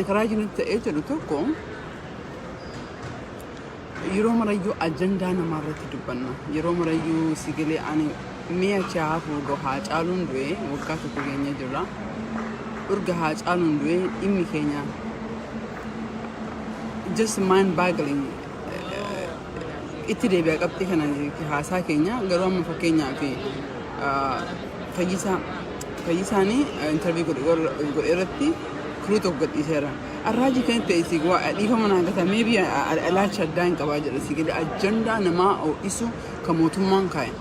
Ana karaa jirutti ta'ee jedhu tokko, yeroo marayyuu ajandaa namaa irratti dubbanna. Yeroo marayyuu si galee, ani mi'a hafu Haacaaluun du'ee waggaa tokko keenya jirra. Urga Haacaaluun du'ee dhimmi keenya just mind boggling. Itti deebi'a qabxii kana haasaa keenya. Garuu amma fakkeenyaaf Fayyisaanii interview godhe irratti kiruu tokko gadhiiseera. Arraajii kan ta'e si dhiifama naa gata, maybe ilaalcha addaa hin qabaa jedha. Si gadi ajandaa namaa ho'isu kan mootummaan kaa'e.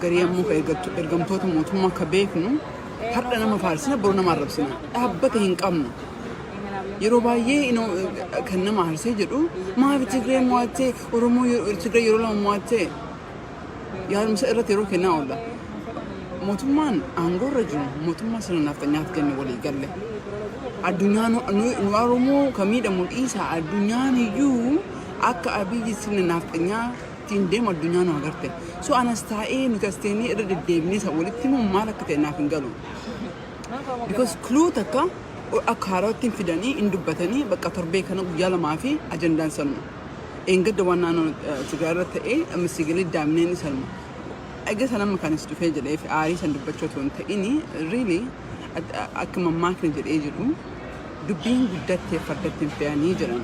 Garii ammoo kan ergamtoota mootummaa ka beeknu, har'a nama faarsina, boru nama arrabsina. Dhaabbata hin qabnu. Yeroo baay'ee kan nama arsee jedhu, maaf Tigree mo'attee, Oromoo Tigree yeroo lama mo'attee, yaadumsa irratti yeroo kennaa oolla. Mootummaan aangoo irra jiru mootummaa sirna nafxanyaaf jenne walii galle. Addunyaan nu Oromoo kan miidhamu dhiisa, addunyaan iyyuu akka Abiyyi sirna nafxanyaatiin deemu addunyaan nu agarte. So anas taa'ee nuti as teenyee irra deddeebinee isa walitti himuun maal akka ta'e naaf hin galu. Because clue takka akka haaraatti hin fidanii, hin dubbatanii, bakka torbee kana guyyaa lamaa fi ajandaan sanuma. Eengadda waan naannoo Tigraay irra ta'ee amma sigilee daamneen sanuma. Egaa san amma kanis dhufee jedhee fi aarii san dubbachuu otoo hin ta'ini, really akka mammaakni jedhee jedhu, dubbiin guddattee fardatti hin fe'anii jedhan.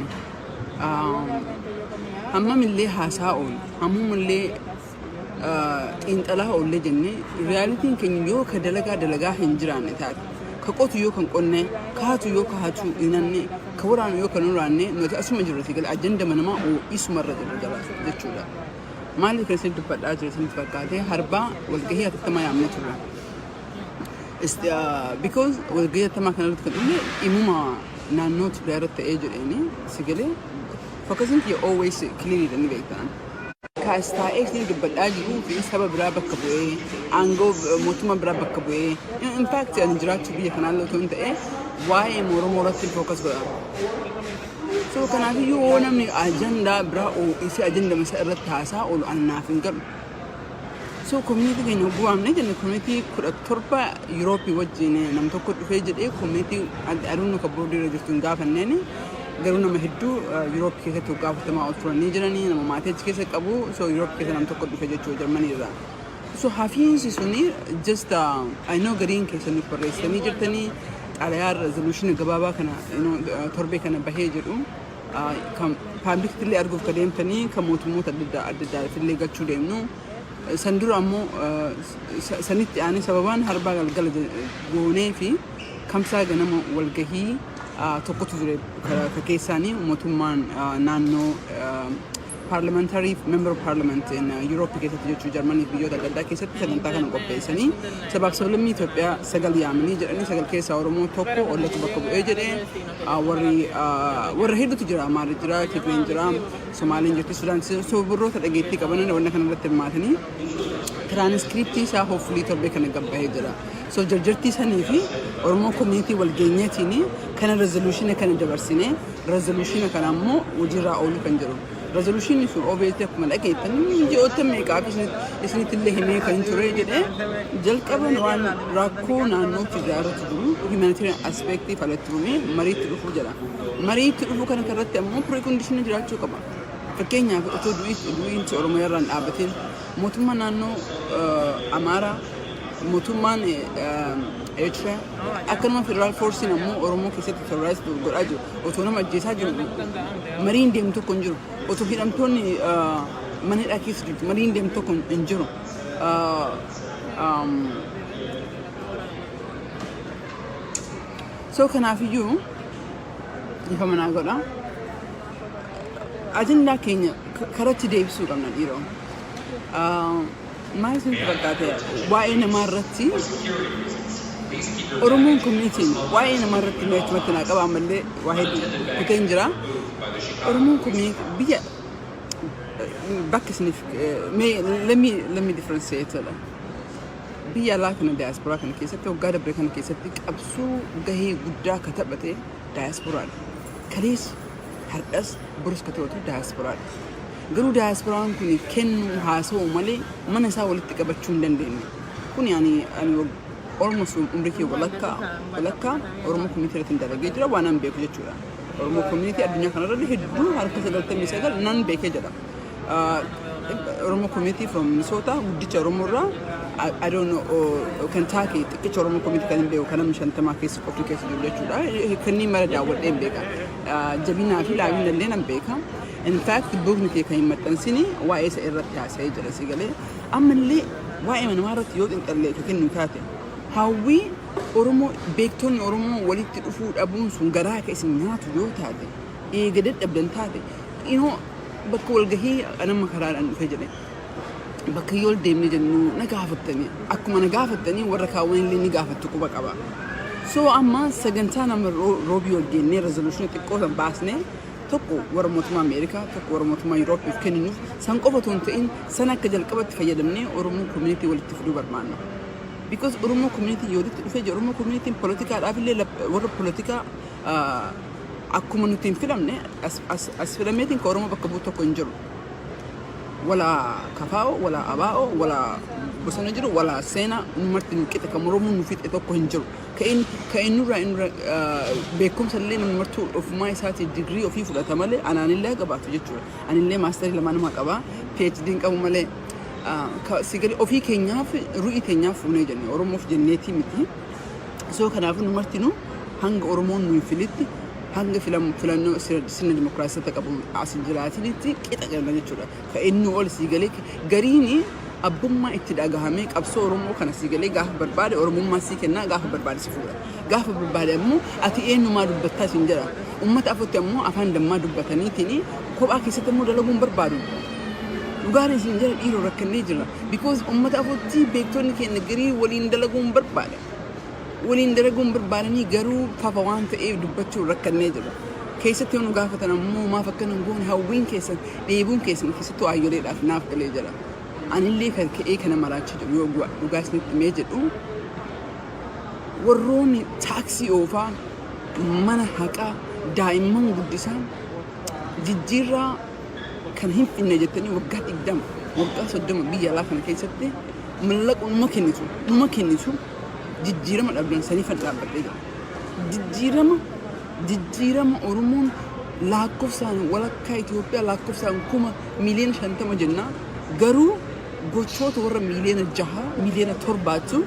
Hammamillee haasaa oolu, hammamillee xiinxalaa oollee jennee, realityn keenya yoo ka dalagaa dalagaa hin jiraanne taate, ka qotu yoo kan qonne, kaatu yoo ka hatu hin hanne, ka waraanu yoo kan waraanne, nuti asuma jirra si galee ajandama namaa isumarra jirra jala jechuudha. Maaliif kan isin dubbadhaa jiru isinitti fakkaate? Harbaa walgahii hatattamaa yaamnee turre. Because walgahii hatattamaa kana irratti kan dhufne dhimuma naannoo Tigraay irratti ta'ee jedheeni si galee focusiin kiyya always clear ni beektan. Kaas taa'ee isin dubbadhaa jiruu fi saba biraa bakka bu'ee, aangoo mootummaa biraa bakka bu'ee, in fact ani jiraachuu biyya kanaa illee otoo hin ta'e, waa'ee Oromoo irratti focus godha. So kanaafiyyuu yoo namni ajandaa biraa isii ajandama isaa irratti haasaa oolu ani naaf hin galu. So community keenya hogguu waamnee jenne, community 17 Yurooppii wajjin nam tokko dhufee jedhee, community aduun ka boordii irra jirtu hin gaafanneeni, garuu nama hedduu Yurooppii keessatti hoggaa 40 ol turanii jiranii, nama maatii achi keessa qabu. So Yurooppii keessa nam tokko dhufe jechuudha Jarmanii irraa. So hafiinsi suni just I know gariin keessa nuuf barreessanii jirtanii, xalayaa resolution gabaabaa kana torbee kana bahee jedhu kan public illee arguuf ka deemtanii, kan mootummoota adda adda illee galchuu deemnu. San dura ammoo sanitti aanee sababaan harbaa galgala goonee fi kamsaa ganama walgahii tokkotu ture ka keessaanii mootummaan naannoo parliamentary member of parliament in Europe keessatti jechuu, Jarmanii fi biyyoota adda addaa keessatti sagantaa kana qopheessanii, sabaaf sablammii Itoophiyaa sagal yaamanii jedhanii, sagal keessaa Oromoo tokko ollatu bakka bu'ee jedhee, warri warra hedduutu jira. Amaarri jira, Tigreen jira, Somaaliin jirti, Sudaan. So birroota dhageettii qaban wanna kana irratti hirmaatanii tiraanskriptii isaa hopefully torbee kana gabbahee jira. So jarjartii sanii fi Oromoo community walgeenyeetiin kana resolution kana dabarsine, resolution kana ammoo hojiirraa ooluu kan jiru. Resolution sun OBS akkuma dhageettan ji'oota meeqaaf isinitti illee himee kan ture jedhee, jalqaban waan rakkoo naannoo Tigraay irratti jiru humanitarian aspect falatti dhufee mariitti dhufuu jedha. Mariitti dhufuu kana irratti ammoo precondition jiraachuu qaba. Fakkeenyaaf otoo du'iinsi Oromoo irraan dhaabbateen, mootummaa naannoo Amaaraa, mootummaan Eritrea, akkanuma federal forceiin ammoo Oromoo keessatti terrorize godhaa jiru. Otoo nama ajjeesaa jiru mariin deemu tokko hin jiru. Otoo hidhamtoonni mana hidhaa keessa jirtu mariin deemu tokko hin jiru. So kanaafiyyuu ifa manaa godha. Ajandaa keenya karatti deebisuu qabna dhiiroo. Maal isinitti fakkaate? Waa'ee namaa irratti Oromoon communityn waa'ee namaa irratti mee achumatti naa qaba, ammallee waa hedduu kuteen jira. Oromoon community biyya bakka isiniif mee let me differentiate dha. Biyya alaa kana, daayasporaa kana keessatti, waggaa dabre kana keessatti qabsoo gahee guddaa ka taphate daayasporaadha. Kalees, hardhas, borus ka taphatu daayasporaadha. Garuu daayasporaan kun kennuu haasa'u malee mana isaa walitti qabachuu hin dandeenye. Kun ani almost umrii kee walakkaa walakkaa Oromoo community irratti hin dalagee jira, waan an beeku jechuudha. Oromoo community addunyaa kanarra hedduu harka 99 nan beekee jedha. Oromoo community from Minnesota guddicha Oromoo irraa, I don't know, Kentucky xiqqicha Oromoo community kan hin beeku, kan namni 50 keessa qofti keessa jiru jechuudha. Kanneen mara daawwadhee hin beeka. Jabinaa fi laafina illee nan beeka. In fact, bookni kee kan hin maxxansini waa'ee isa irratti haasa'ee jira si galee. Ammallee waa'ee namaa irratti yoo xiinxallee ka kennu taate, hawwii Oromoo, beektonni Oromoo walitti dhufuu dhabuun sun garaa akka isin nyaatu yoo taate, eega dadhabdan taate, inoo bakka walgahii nama karaadhaan dhufee jedhe, bakka yoo deemne jennu na gaafattanii, akkuma na gaafattanii warra kaawwan illee ni gaafattu, quba qaba. So amma sagantaa nama roobii wal geennee resolution xiqqoo san baasnee, tokko warra mootummaa Ameerikaa, tokko warra mootummaa Yuroopiif kenninuuf, san qofa otoo hin ta'in san akka jalqabatti fayyadamnee Oromoo community walitti fiduu barbaanna. Because Oromoo community yoo walitti dhufee jiru, Oromoo community poolitikaadhaaf illee warra poolitikaa akkuma nuti hin filamne as filameetiin ka Oromoo bakka bu'u tokko hin jiru. Wala kafaa'o, wala abaa'o, wala bosona jiru, wala seenaa marti nu qixe kan Oromoo nu fixe tokko hin jiru. Ka inni beekumsa illee namni martuu ofumaa isaatii digirii ofii fudhata malee anaanillee qabaatu jechuudha. Anillee masterii lama nama qaba, PhD hin qabu malee. Sigalee ofii keenyaaf ru'ii keenyaaf fuunee jenne, Oromoof jenneetii miti. So kanaafuu nu martinuu hanga Oromoon nuyi filitti, hanga filannoo sirna dimokiraasii qabu as hin jiraatinitti qixa galna jechuudha. Ka inni ol sii galee gariin abbummaa itti dhagahamee qabsoo Oromoo kana sii galee gaafa barbaade Oromummaa sii kennaa, gaafa barbaade si fuudha. Gaafa barbaade ammoo ati eenyumaa dubbattaa siin jedha. Uummata afutti ammoo afaan dammaa dubbataniitiin kophaa keessatti ammoo dalaguun barbaadu. Dhugaan isin jala dhiiroo rakkannee jira. Because uummata afutti beektonni keenya garii waliin dalaguun barbaada. Waliin dalaguun barbaadanii garuu fafa waan ta'eef dubbachuu rakkannee jira. Keessatti yoo nu gaafatan ammoo maaf akkana hin goone, hawwiin keessan, dheebuun keessan keessattuu aayyoleedhaaf naaf galee jira. Anillee kan ka'ee kana maraachaa jiru, yoo dhugaa isinitti mee jedhu, warroonni taaksii oofaa, mana haqaa, daa'imman guddisaa, jijjiirraa kan hin finne jettanii waggaa 20, waggaa 30 biyya alaa kana keessatti mallaqa numa kennitu, jijjiirama dhabdan saniifan dhaabbadhee jira. Jijjiirama Oromoon lakkoofsaan walakkaa Itoophiyaa, lakkoofsaan 50,000,000 jennaa, garuu gochoota warra miiliyoona 6, miiliyoona 7tu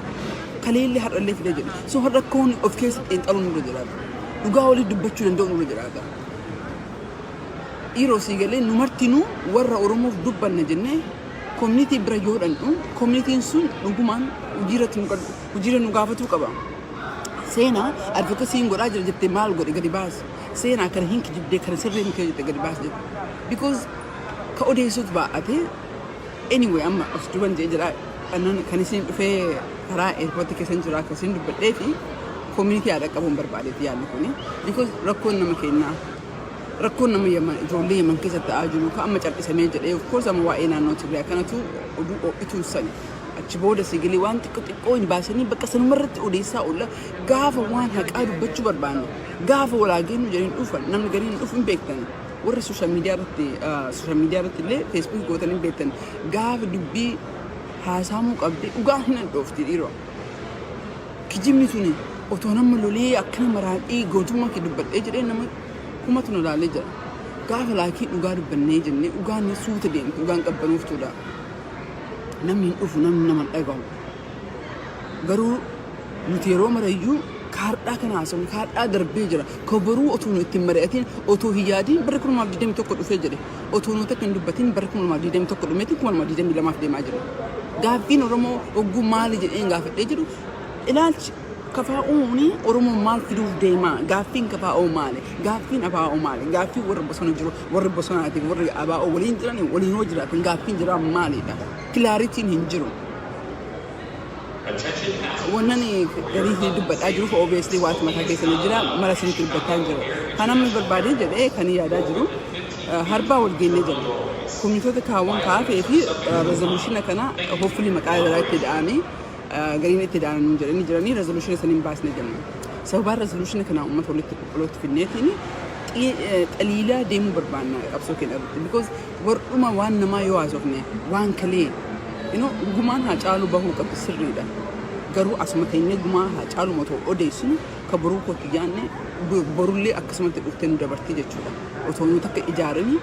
kaleellee har'allee fidee jedhe. So har'a rakkoon of keessa xiinxaluun nurra jiraata. Dhugaa walii dubbachuu danda'u nurra jiraata. Dhiiroo sii galee nu martinuu warra Oromoof dubbanna jennee community bira yoo dhandhu, communityn sun dhugumaan hojiirra nu gaafatuu qaba. Seenaa advocacyn godhaa jira jettee maal godhe gadi baasi. Seenaa kana hin kijibdee, kana sirrii miti jettee gadi baasi jette. Because ka odeessutu baa'ate. Anyway, amma of duban jee jira. Annan kan isin dhufee karaa airportii keessan jira akka isin dubbadhee fi community haadha qabuun barbaadeeti yaadni kuni. Because rakkoon nama kennaa, rakkoon nama Yaman, ijoollee Yaman keessa ta'aa jiru ka amma cal'isamee jedhee, of course amma waa'ee naannoo Tigraay kanatu oduu ho'ituun sani. Achi booda sigilee waan xiqqoo xiqqoo hin baasanii bakka sanumarratti odeessaa oolla. Gaafa waan haqaa dubbachuu barbaanne, gaafa walaa geenyu jedhanii dhufan, namni gariin hin dhufu hin beektan. Warri social media irratti illee Facebook gootan hin beektan, gaafa dubbii haasaamuu qabde dhugaa hin hadhoofti dhiiroo. Kijibni tuni otoo nama lolee akkana maraadhee gootummaa kee dubbadhee jedhee nama kumatu na laalee jira. Gaafa laakii dhugaa dubbannee jennee dhugaan suuta deemti, dhugaan qabbanooftuudha. Namni hin dhufu, namni nama hin dhagahu. Garuu nuti yeroo marayyuu kaardhaa kana haasawnu, kaardhaa darbee jira. Ka boruu otoo nu ittiin mari'atiin, otoo hin yaadiin bara 2021 dhufee jedhe. Otoo nuti akka hin dubbatin bara 2021 dhumeetiin 2022 deemaa jira. Gaaffiin Oromoo hogguu maali jedheen gaafadhee jiru, ilaalchi kafaa'uun Oromoo maal fiduuf deema? Gaaffiin kafaa'oo maali? Gaaffiin abaa'oo maali? Gaaffiin warra bosona jiru, warri bosonaatiif warri abaa'oo waliin jiran, waliin hoo jiraatan, gaaffiin jiraa maalidha? Clarityn hin jiru. Wannan garii isin dubbadhaa jiruuf obviously waanti mataa keessa ni jira, mara isinitti dubbachaa hin jiru. Kan amma barbaadee jedhee kan yaadaa jiru, harbaa wal geennee jira. Communitoota kaawwan kaafee fi resolutiona kana hopefully maqaa irraa itti da'anii gariin itti da'an jedhanii jiranii resolutiona saniin baasne jenna. Sababaan resolutiona kana uummata walitti qulqulluutti finneetiin xaliilaa deemuu barbaanna qabsoo keenya irratti. Because wardhuma waan namaa yoo haasofne waan kalee gumaan haa caalu bahuu qabdi, sirriidha. Garuu asuma teenyee gumaa haa caalu otoo odeessinu Ka boruu kootti yaanne borullee akkasumatti dhuftee nu dabartii jechuudha. Otoo nu takka ijaaranii,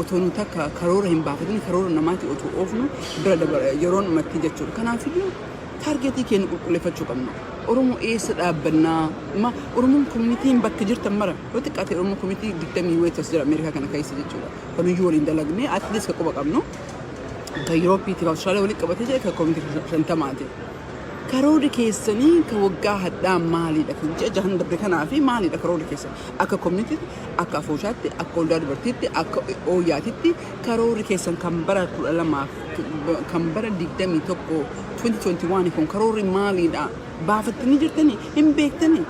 otoo nu takka karoora hin baafatin, karoora namaati otoo oofnu bira dabara yeroon matti jechuudha. Kanaafiyyuu target keenya qulqulleeffachuu qabna. Oromoo eessa dhaabbannaa? Ma Oromoon communityn bakka jirtan mara yoo xiqqaate Oromoo community 20 wayitas jira Ameerikaa kana keessa jechuudha. Kanuyyuu waliin dalagnee at least ka quba qabnu. Kan Yuroopiitiif Awustiraaliyaa walitti qabatee jira kan community 50ti. Karoorri keessanii ka waggaa hadhaa maalidha? Kan ji'a 6n darbe kanaa fi maalidha karoorri keessan? Akka communitytti, akka afooshaatti, akka waldaa dubartiitti, akka ooyyaatitti karoorri keessan kan bara 12f kan bara 21 2021 kun karoorri maalidha? Baafattanii jirtanii? Hin beektanii?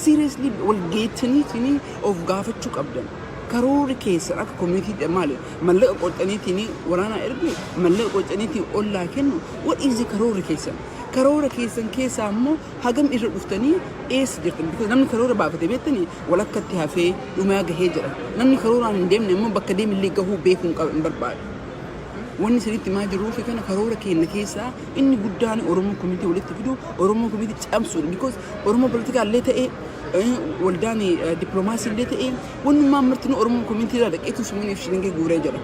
Seriously, wal geettaniitiin of gaafachuu qabdan. Karoorri keessan akka communityitti maali? Mallaqa qoxxaniitiin waraanaa ergu, mallaqa qoxxaniitiin ollaa kennu, what is karoorri keessan? Karoora keessan keessaa immoo hagam irra dhuftanii, eessa jirtan? Because namni karoora baafate beektanii walakkatti hafee dhumaa gahee jira. Namni karooraan hin deemne immoo bakka deemillee gahuu beekuu hin barbaadu. Wanni sirriitti himaa jiruu fi kana karoora keenya keessaa inni guddaan Oromoo community walitti fidu, Oromoo community cabsuudha. Because Oromoo politikaa illee ta'e, waldaan dippiloomaasii illee ta'e, wannummaan martinuu Oromoo community irraa dhaqeetu sumuuniif shilingii guuree jira.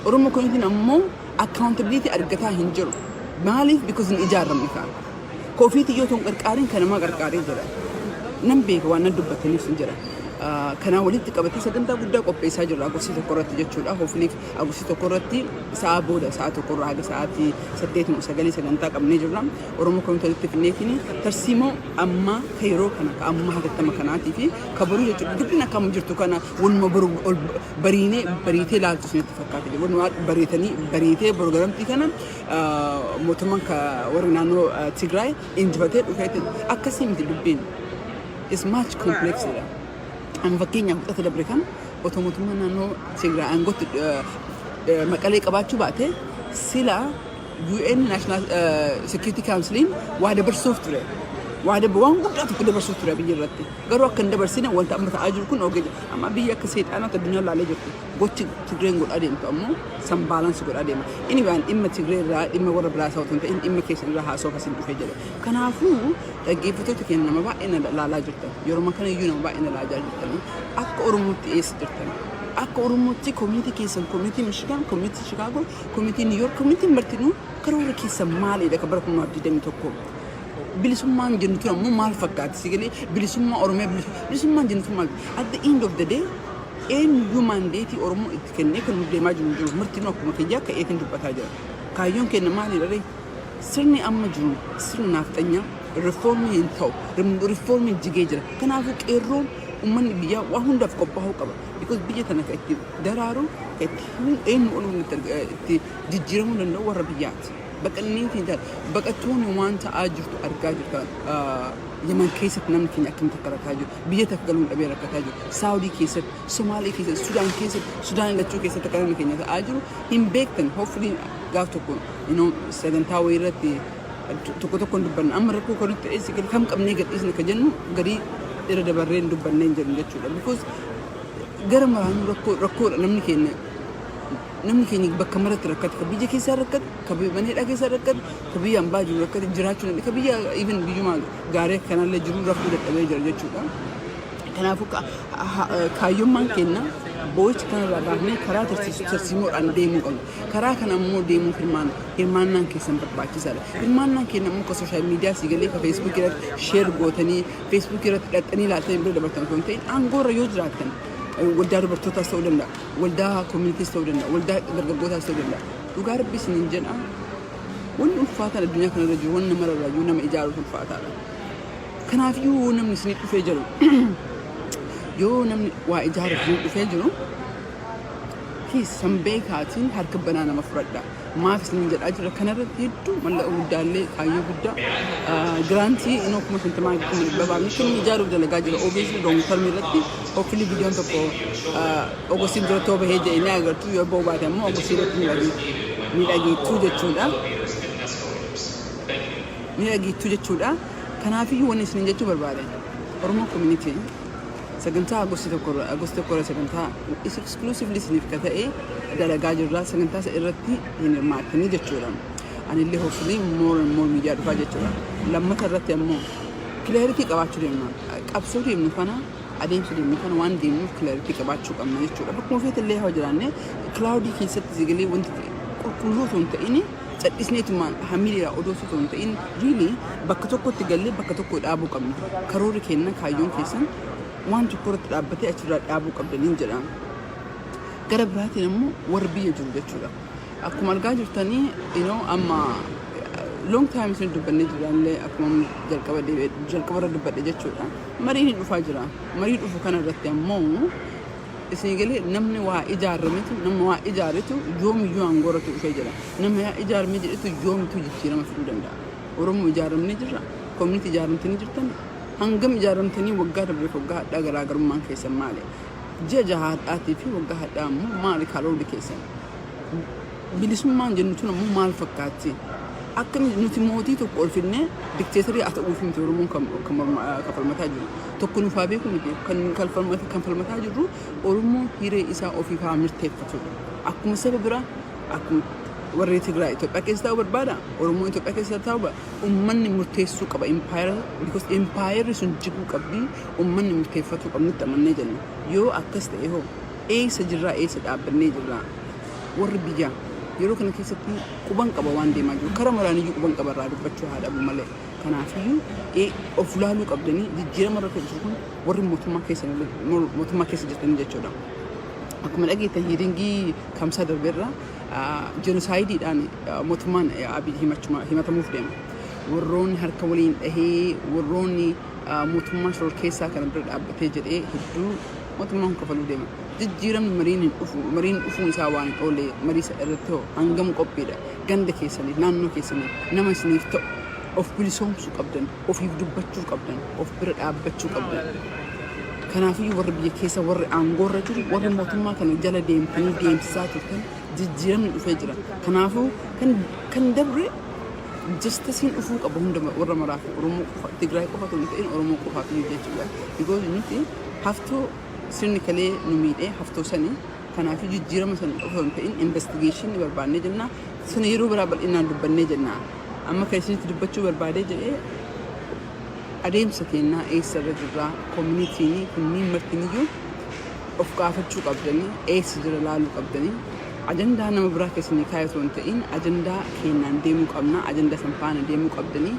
Oromoo communityn ammoo accountability argataa hin jiru. Maaliif? Because hin ijaaramne kaa. Kofiitii yoo ta'u qarqaariin kan namaa qarqaaree jira. Nan beeka, waan nan dubbataniif hin jira. Kanaan walitti qabatee sagantaa guddaa qopheessaa jirra August 1 irratti jechuudha. Hopefully August 1 irratti sa'a booda sa'a 1 irraa haga sa'aatii 8 9 sagantaa qabnee jirra. Oromoo community walitti finneetiin tarsiimoo ammaa ka yeroo kana ka ammaa hatattama kanaatii fi ka boruu jechuudha. Dubbiin akkam jirtu kana wanuma boru ol bariinee bariitee laaltu isinitti fakkaate. Wanuma bareetanii bariitee boru garamtii kana mootummaan ka warri naannoo Tigraay injifatee dhufeetti akkasii miti dubbiin. Is much complex dha. Amma fakkeenyaaf wixata dabre kan otoo mootummaan naannoo Tigraay aangootti Maqalee qabaachuu baate, sila UN National Security Councilin waa dabarsuuf ture. Waa waan guddaa tokko dabarsuuf ture biyya irratti. Garuu akka hin dabarsine wanta amma ta'aa jiru kun ogeessa. Amma biyya akka seexaanaatti addunyaa laalee jirti. Gochi Tigreen godhaa deemtu ammoo san balance godhaa deema. Inni waan dhimma Tigree irraa, dhimma warra biraa isaa otoo hin ta'in, dhimma keessan irraa haasawaa akkasiin dhufee jedhe. Kanaafuu dhaggeeffattoota keenya, nama baay'ee na laalaa jirtan. Yeroo kana iyyuu nama baay'ee na laalaa jirtan. Akka Oromootti eessa jirtan? Akka Oromootti community keessan, community Michigan, community Chicago, community New York, community martinuu karoora keessan maalidha ka bara 2021? Bilisummaan jennu tun ammoo maal fakkaati? Si galee bilisummaa Oromiyaa, bilisummaan jennu tun maal? At the end of the day, eenyuyyuu mandate Oromoo itti kennee kan nu deemaa jiru jiru martinuu akkuma kiyyaa ka'eetiin dubbataa jira. Kaayyoon keenya maalidha ree? Sirni amma jiru sirni naafxanyaa reformii hin ta'u, reformiin jigee jira. Kanaafuu qeerroon uummanni biyyaa waa hundaaf qophaa'uu qaba. Because biyya tana kan itti daraaru, kan itti eenyu ol itti jijjiiramuu danda'u warra biyyaati. Baqannee baqattoonni waan ta'aa jirtu argaa jirta. Yaman keessatti namni keenya akkamitti akka rakkataa jiru, biyya takka galuun dhabee rakkataa jiru, Saawudii keessatti, Somaalee keessatti, Sudaan keessatti, Sudaan lachuu keessatti akka namni keenya ta'aa jiru hin beektan. Hopefully gaaf tokko sagantaa wayii irratti tokko tokkoon dubbanna. Amma rakkoo kan nutti ta'e kam qabnee gadhiisne ka jennu garii irra dabarree hin dubbannee hin jedhu jechuudha. Because gara maraanuu rakkoo rakkoodha. Namni keenya bakka maratti rakkate, ka biyya keessaa rakkate, ka mana hidhaa keessaa rakkate, ka biyya ambaa jiru rakkate jiraachuu danda'e, ka biyya even biyyuma gaarii kanallee jiru rakkoo dadhabee jira jechuudha. Kanaafuu kaayyummaan keenya boo'icha kanarraa baafnee karaa tarsiimoodhaan deemuu qabna. Karaa kana immoo deemuuf hirmaannaan keessan barbaachisaadha. Hirmaannaan keenya immoo ka social media si galee ka Facebookii irratti share gootanii, Facebookii irratti dhaqxanii ilaaltanii bira dabartan osoo hin ta'in, aangoorra yoo jiraattan, waldaa dubartootaas ta'uu danda'a, waldaa communityis ta'uu danda'a, waldaa dargaggootaas ta'uu danda'a. Dhugaa Rabbi isiniin jedha, wanni ulfaataan addunyaa kanarra jiru wanni namarra jiru nama ijaaruutu ulfaataadha. Kanaafiyyuu namni isinii dhufee jiru, yoo namni waa ijaaruuf isinii dhufee jiru, please san beekaatiin harka banaa nama fudhadha. Maaf isiniin jedhaa jira, kanarratti hedduu mallaqa guddaallee kaayyoo guddaa grantii inoo 50,000, 100,000 baafne kan ijaaruuf dalagaa jira. Obviously long term irratti hopefully viidiyoon tokko Augustiin duratti yoo bahee jedhe ni agartu, yoo bahuu baate ammoo Augustii irratti ni dhageettuu jechuudha. Ni dhageettuu jechuudha. Kanaafiyyuu wanni isiniin jechuu barbaade, Oromoo community sagantaa August 1 irra, August 1 irra sagantaa is exclusively isiniif ka ta'e dalagaa jirra. Sagantaa isa irratti hin hirmaattanii jechuudha. Anillee hopefully more and more miidiyaa dhufaa jechuudha. Lammata irratti ammoo Clarity qabaachuu deemna. Qabsoo deemnu kana, adeemsa deemnu kana, waan deemnuuf clarity qabaachuu qabna jechuudha. Bakkuma feete illee haa jiraanne, cloudy keessatti sigalee wanti qulqulluu osoo hin ta'in, cadhisneetumaan hamileera odoo osoo hin ta'in, really bakka tokkotti gallee bakka tokko dhaabuu qabna. Karoorri keenya, kaayyoon keessan waan tokko irratti dhaabbatee achirraa dhaabuu qabdaniin jedha. Gara biraatiin immoo warri biyya jiru jechuudha. Akkuma argaa jirtanii, amma long time isin dubbannee jiraallee, akkuma jalqaba jalqaba irra dubbadhe jechuudha. Mariin hin dhufaa jira. Marii dhufu kana irratti ammoo isin galee namni waa ijaarametu, namni waa ijaaretu yoomiyyuu aangoorratti dhufee jira. Namni waa ijaaramee jedhetu yoomitu jijjiirama fiduu danda'a. Oromoo ijaaramnee jirra. Community ijaaramtanii jirtan. Hangam ijaaramtanii? Waggaa darbeef waggaa hadhaa garaagarummaan keessan maali? Ji'a 6 hadhaatii fi waggaa hadhaa ammoo maali karoorri keessan? Bilisummaan jennu tun ammoo maal fakkaatti? Akka nuti mootii tokko ol finnee dictator haa ta'uuf miti Oromoon kan falmataa jiru. Tokko nuuf haa beeku miti kan falmataa jirru. Oromoon hiree isaa ofiif haa murteeffatudha. Akkuma saba biraa, akkuma warri Tigraay Itoophiyaa keessa taa'uu barbaada. Oromoon Itoophiyaa keessa taa'uu barbaada. Uummanni murteessuu qaba impaayera, because impaayerri sun jiguu qabdi, uummanni murteeffatuu qabnutti amannee jenna. Yoo akkas ta'e hoo eessa jirraa, eessa dhaabbannee jirraa? Warri biyyaa yeroo kana keessatti quban qaba waan deemaa jiru. Kara maraaniyyuu quban qaba, irraa dubbachuu haa dhabu malee. Kanaafiyyuu of laaluu qabdanii, jijjiirama irra jiru kun warri mootummaa keessa jirtanii jechuudha. Akkuma dhageettan, hearing kamsaa darbeerra genocideiidhaan mootummaan Abiy himatamuuf deema. Warroonni harka waliin dhahee, warroonni mootummaa shororkeessaa kana bira dhaabbatee jedhee hedduu mootummaan kafaluu deema. Jijjiiramni mariin hin dhufu, mariin dhufuun isaa waan hin oolle. Marii isa irratti hoo hangam qophiidha? Ganda keessaniif, naannoo keessaniif, nama isiniif ta'u of bilisoomsuu qabdan, ofiif dubbachuu qabdan, of bira dhaabbachuu qabdan. Kanaafiyyuu warri biyya keessa, warri aangoorra jiru, warri mootummaa kana jala deemtanii deemsisaa turtan, jijjiiramni dhufee jira. Kanaafuu kan dabre justiceiin dhufuu qaba hunda warra maraaf, Oromoo qofa, Tigraay qofa osoo hin ta'in Oromoo qofaaf iyyuu jechuudha. Because nuti haftoo sirni kalee nu miidhee haftoo sanii. Kanaafuu jijjiirama sana qofa osoo hin ta'in investigation barbaannee jenna. Sana yeroo biraa bal'inaan dubbannee jenna. Amma kan isinitti dubbachuu barbaadee jedhee, adeemsa keenyaa eessa irra jirraa, communityn kunniin martiniyyuu of gaafachuu qabdanii, eessa jira laaluu qabdanii, ajandaa nama biraa keessanii kaayee osoo hin ta'in ajandaa keenyaan deemuu qabna, ajandaa san faana deemuu qabdanii.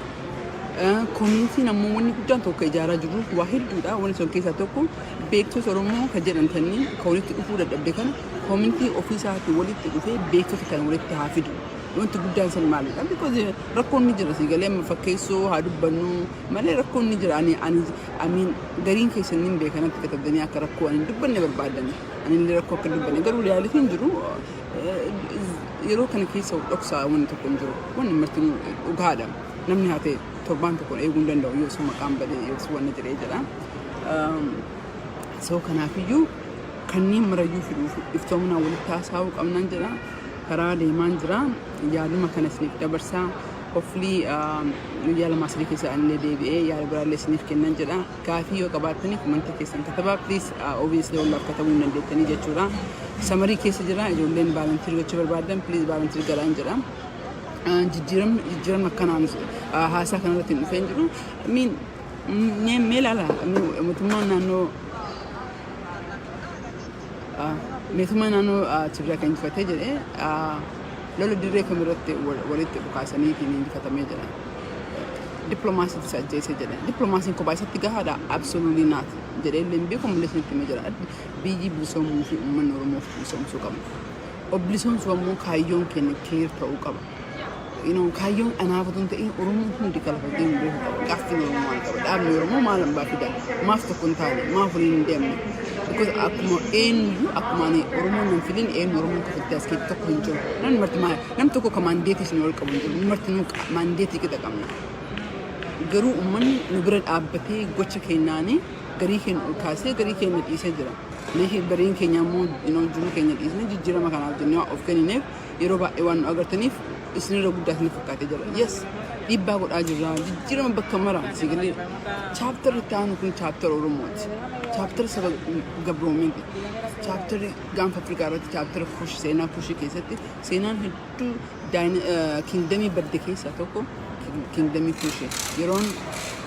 Communityn ammoo wanni guddaan tokko ijaaraa jirru waa hedduudha. Wanni sun keessaa tokko beektota Oromoo kan jedhamtanii kan walitti dhufuu dadhabde kana, community ofii isaatii walitti dhufee beektota kana walitti haa fidu. Wanti guddaan san maalidha? Because rakkoon ni jira, si galee, amma fakkeessoo haa dubbannu malee rakkoon ni jira. Ani amiin gariin keessan ni beekanatti katabdanii akka rakkoo ani hin dubbanne barbaadan. Ani illee rakkoo akka dubbanne garuu realityn jiru yeroo kana keessa dhoksaa wanni tokko hin jiru. Wanni martinuu dhugaadha. Namni haa ta'e torbaan tokko eeguu hin danda'u yoo sun maqaan badee yoo sun wanni jedhee jedha. So kanaafiyyuu kanneen marayyuu fiduuf iftoominaan walitti haasa'uu qabnan jedha. Karaa deemaan jira. Yaaduma kana isiniif dabarsaa. Hopefully guyyaa 2 3 keessa anillee deebi'ee yaada biraallee isiniif kennan jedha. Gaafii yoo qabaattanii comment keessan katabaa, please. Obviously ollaaf katabuu hin dandeettanii jechuudha. Summer keessa jira, ijoolleen volunteer gochuu barbaadan please volunteer galaan jedha. Jijjiiramni akkanaan haasaa kanarratti hin dhufeen jiru. Miin mee ilaala, mootummaan naannoo Tigraay kan injifatee jedhee lola dirree kamirratti walitti dhukaasaniitiin injifatamee jedha. Dippiloomaasiitu isa ajjeese jedhe. Dippiloomaasiin kophaa isatti gahaadha? Absolutely not jedhee illee hin beeku, malee isinitti himee jira. Biyyi bilisoomuu fi uummanni Oromoof bilisoomsuu qaba. Of bilisoomsuu ammoo kaayyoon keenya clear ta'uu qaba. Kaayyoon anaaf otoo hin ta'in Oromoon hundi kan lafa deemu beekuu qaba. Gaaffiin Oromoo maal qaba? Dhaabni Oromoo maal hambaa fida? Maaf tokko hin taane? Maaf waliin hin deemne? Because akkuma eenyuyyuu, akkuma ani Oromoon nan filin, eenyu Oromoon kafaltee as keessa tokko hin jiru. Namni marti maal, namni tokko ka mandate isin ol qabu hin jiru. Martinuu mandate qixa qabna. Garuu uummanni nu bira dhaabbatee gocha keenyaanii garii keenya ol kaasee garii keenya dhiisee jira. Gariin keenya immoo jiruu keenya dhiisnee jijjiirama kanaaf jennee waan of kennineef yeroo baay'ee waan nu agartaniif isinirra guddaa isin fakkaatee jira. Yes, dhiibbaa godhaa jirra. Jijjiirama bakka mara sigalee chapter itti aanu kun chapter Oromooti. Chapter saba gabroomeeti. Chapter gaanfa Afrikaa irratti, chapter Kush, seenaa Kushii keessatti seenaan hedduu kingdom badde keessaa tokko. Kingdomii Kuushi. Yeroon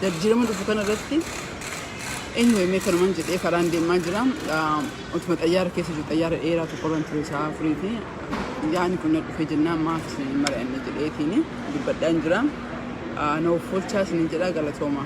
jijjiirama dhufu kana irratti, anyway, mee kanuman jedhee karaan deemaa jira. Utuma xayyaara keessa jiru, xayyaara dheeraa tokko irra ture sa'a 4 fi yaani kun na dhufee jennaan maaf isin mari'anne jedheetiin dubbadhaan jira. Na of oolchaa isiniin jedha, galatooma.